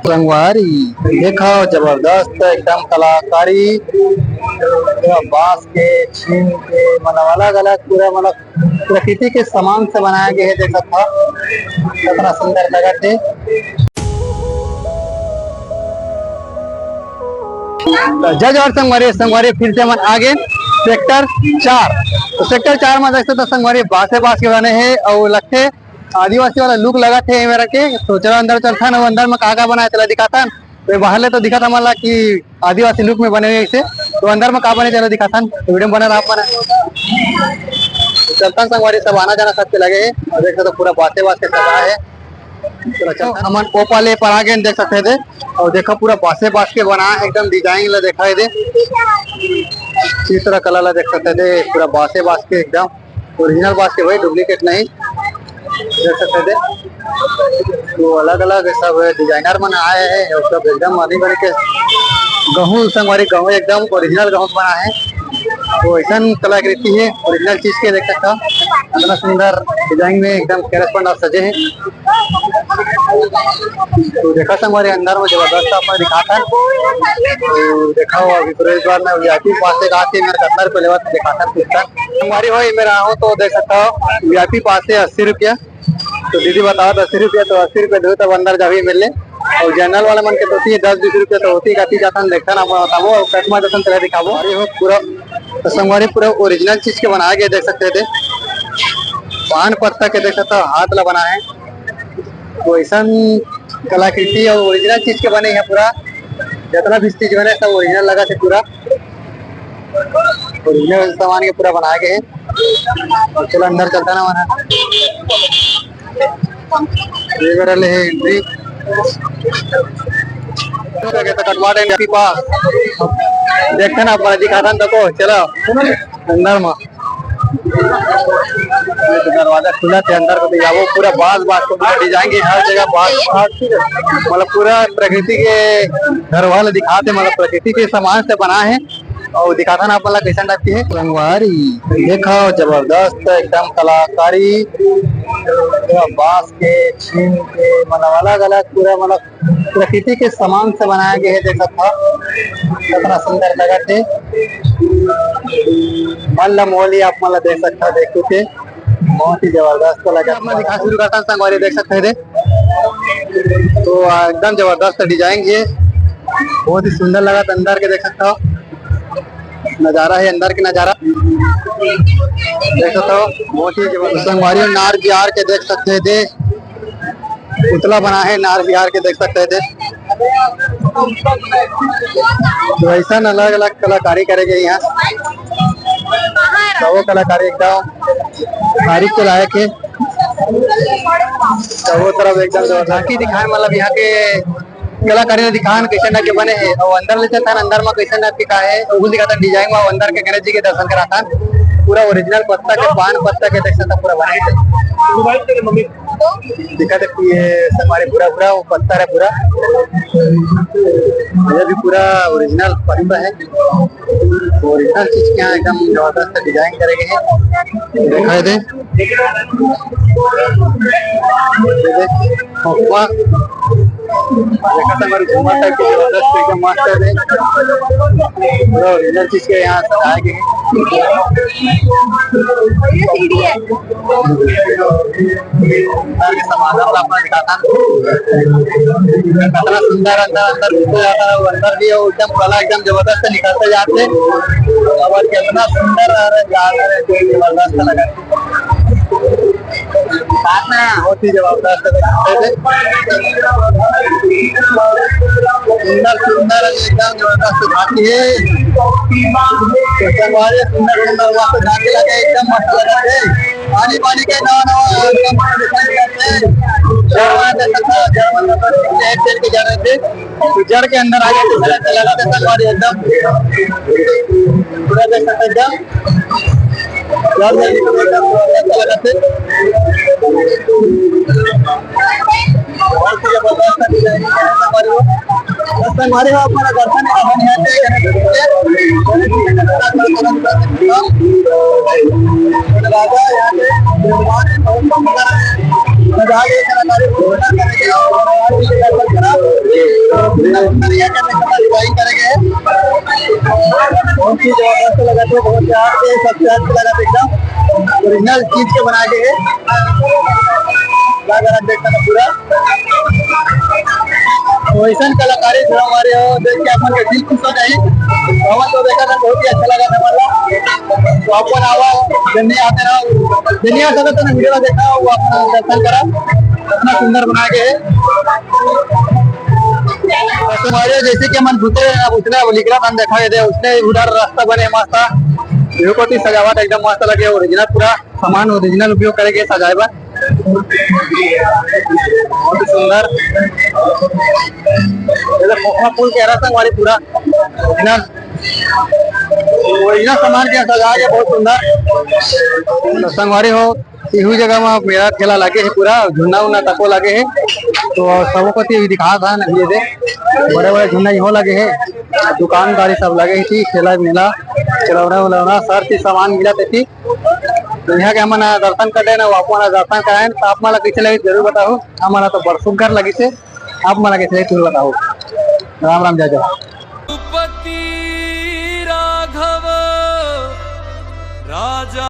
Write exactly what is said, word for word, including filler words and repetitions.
संगवारी, देखा, जबरदस्त एकदम कलाकारी, पूरा बांस के, छीन के, मतलब अलग-अलग, पूरा मतलब प्रकृति के सामान से बनाया गया है। देख सकत हव, कितना सुंदर लगत हे। तो जय जोहार संगवारी, संगवारी फिर से हमन आ गे सेक्टर चार। तो सेक्टर चार में देख सकत हव संगवारी, बांसे बांस के बने हे अउ लगथे आदिवासी वाला लुक लगत हे ए मेरा के। तो चलो अंदर चलथन, अउ अंदर में का का बना हे तेला दिखाथन। तो बाहर ले तो दिखत हमन ला कि आदिवासी लुक में बने हुए ऐसे, तो अंदर में का बने चलो दिखाथन, तो वीडियो में बने रहा आप मन। तो चलथन संगवारी, सब आना जाना सबके लगे हे, अउ देख सकत हव पूरा बांसे बांस के सजा हे। तो चलथन हमन ओ पार ले पर आ गे, देख सकत हव दे, अउ देखा पूरा बांसे बांस के बना हे, एकदम डिजाइन ला देखा हे दे, चित्रकला ला देख सकत हव दे, पूरा बांसे बांस के एकदम ओरिजिनल बांस के भाई, डुप्लीकेट नहीं। देख सकत हव दे, तो अलग-अलग सब डिजाइनर मन आए हे अउ सब एकदम बनी बनी के गहूं संगवारी, गहूं एकदम ओरिजिनल गहूं बना हे। तो ऐसन कलाकृति हे ओरिजिनल चीज के, देख सकत हव इतना सुंदर डिजाइन में एकदम कैरस पंडाल सजे हे। तो देखा संगवारी, अंदर में जबरदस्त आप मन दिखाथन। तो देखा, अभी प्रवेश द्वार में वीआईपी पास से कहा कि मेरे कतना रुपया लेवत दिखाथन कुछ। संगवारी हो, ए मेरा आहूं तो देख सकत हव वीआईपी पास हे अस्सी रुपया। तो दीदी बतावत अस्सी रुपया, तो अस्सी रुपया देहू तब अंदर जाही मिले। अउ जनरल वाले मन के तो होती हे दस बीस रुपया, तो होती कती जाथन देखथन, आप बताबो अउ कट मा जाथन तेला दिखाबो। अरे हो पूरा, तो संगवारी पूरा ओरिजिनल चीज के बनाए गे हे, देख सकत हव दे, पान पत्ता के देख सकत हव हाथ ला बना हे। तो ऐसन कलाकृति अउ ओरिजिनल चीज के बने हे पूरा, जितना भी चीज बने सब ओरिजिनल लगत हे पूरा, ओरिजिनल सामान के पूरा बनाए गे हे। तो चलो अंदर चलथन ना मना, ये मेरा ले हे एंट्री। तो कटवा देंगे पीपा, देखथन ना आप मन ला दिखाथन, देखो चलो अंदर में। ये तो दरवाजा खुलत हे, अंदर को दिखाबो, पूरा बांस, बांस के पूरा डिजाइन के हर जगह बांस, बांस, मतलब पूरा प्रकृति के धरोहर ला दिखात हे, मतलब प्रकृति के सामान से बना हे। अउ दिखाथन आप मन ला कैसन टाइप के हे। संगवारी, देखा, जबरदस्त एकदम कलाकारी, पूरा बांस के, छीन के, मतलब अलग-अलग पूरा मतलब प्रकृति के सामान से बनाया गया हे। देख सकत हव, कितना सुंदर लगत हे। मन ला मोह लिही, आप मन ला देख सकत हव, देख के बहुत ही जबरदस्त लगत हे। आप मन दिखा शुरू करथन संगवारी, देख सकत हव दे। तो, आ, एकदम जबरदस्त डिजाइन हे, बहुत ही सुंदर लगत अंदर के, देख सकत हव। नजारा हे अंदर के नजारा, देख सकत हव, बहुत ही जबरदस्त। संगवारी नार बिहार के देख सकत हव दे, पुतला बना हे नार बिहार के, देख सकत हव दे। तो ऐसन अलग-अलग कलाकारी करे गे हे इहाँ, सबो कलाकारी एकदम तारीफ के लायक हे। सबो तरफ एकदम जबरदस्त झांकी दिखाए, मतलब इहाँ के कलाकारी ला दिखान कैसन टाइप के बने हे, अउ अंदर ले चलथन, अंदर मा कैसन टाइप के का हे, उ दिखाथन डिजाइन मा, अंदर के गणेश जी के दर्शन कराथन। पूरा ओरिजिनल पत्ता के, पान पत्ता के देख सकत हव, पूरा बने हे। दिखत हे ये संगवारी पूरा, पूरा वो पत्ता हे पूरा, ये भी पूरा ओरिजिनल पत्ता हे। ओरिजिनल चीज के यहाँ एकदम जबरदस्त डिजाइन करे गे हे, दिखाई दे। देखा था हमारी झूमर टाइप की जबरदस्त एकदम मस्त हे। पूरा ओरिजिनल चीज के यहाँ सजाए गे हे। अंदर के समाधान ला अपना दिखाता। कितना सुंदर अंदर, अंदर घुसते जाता है, वो अंदर भी है, वो एकदम कला एकदम जबरदस्त निकलते जाते। और कितना सुंदर आ रहा है, जा रहा है, जबरदस्त लगा। बहुत ही जबरदस्त है। सुंदर, सुंदर है, एकदम जबरदस्त झांकी है। तो संगवारी, सुंदर, सुंदर मस्त झांकी लगे, एकदम मस्त लगा है। पानी, पानी के नवा, नवा, एकदम मस्त दिखाई देते हैं। जर्मन देखा था, जर्मन नंबर एक के जा रहे थे। तो जड़ के अंदर आ गया, तो चला, चला, चला, संगवारी एकदम। पूरा देख सकते हैं एकदम। जड़ में एकदम पूरा देख सकते हैं। बहुत ही जबरदस्त design है संगवारी हो। बस संगवारी हो, अपना दर्शन है, अपन यहाँ पे राजा यहाँ पे सजा के कलाकारी को पूरा करेंगे और भगवान जी के दर्शन करा। पूरा सुंदर यहाँ का देखो, डिजाइन करे गए हैं। बहुत ही जबरदस्त लगा थे, बहुत प्यार से, सबसे अच्छा लगा था एकदम। ओरिजिनल चीज के बना के है, लगा रहा देखा था पूरा। तो ऐसा कलाकारी जो हमारे हो, देख के अपन के दिल खुश हो जाए। हमें तो देखा था, बहुत ही अच्छा लगा था हमारा। तो अपन आवा, जन्ने आते रहो, जन्ने आ सकते ना, वीडियो देखा, वो अपना दर्शन करा, इतना सुंदर बना के है। तो तुम्हारे जैसे कि मन भूते अब उसने अब लिखला मन देखा दे, उसने उधर रास्ता बने मस्त, देखो तो सजावट एकदम मस्त लगे, ओरिजिनल पूरा सामान ओरिजिनल उपयोग करेंगे सजाए बर। बहुत ही सुंदर। ये तो खोखमा फूल के रहा संगवारी पूरा ओरिजिनल, ओरिजिनल सामान के सजा के बहुत सुंदर। तो संगवारी हो, इहू जगह में मेला ठेला लगे है, पूरा झुन्ना उन्ना तको लगे है। तो सबको तो ये दिखा था ना, ये दे बड़े बड़े झुन्ना इहो लगे है, दुकानदारी सब लगे है, ठेला मेला खिलौना उलौना सर चीज सामान मिला थे। तो यहाँ के हमन दर्शन कर लेना, आपको दर्शन कराएं। तो आप मन ला कैसे लगे जरूर बताओ, हमन ला तो बड़ सुग्घर लगिस हे, आप मन ला कैसे लगे जरूर बताओ। राम राम, जय जय। रघुपति राघव राजा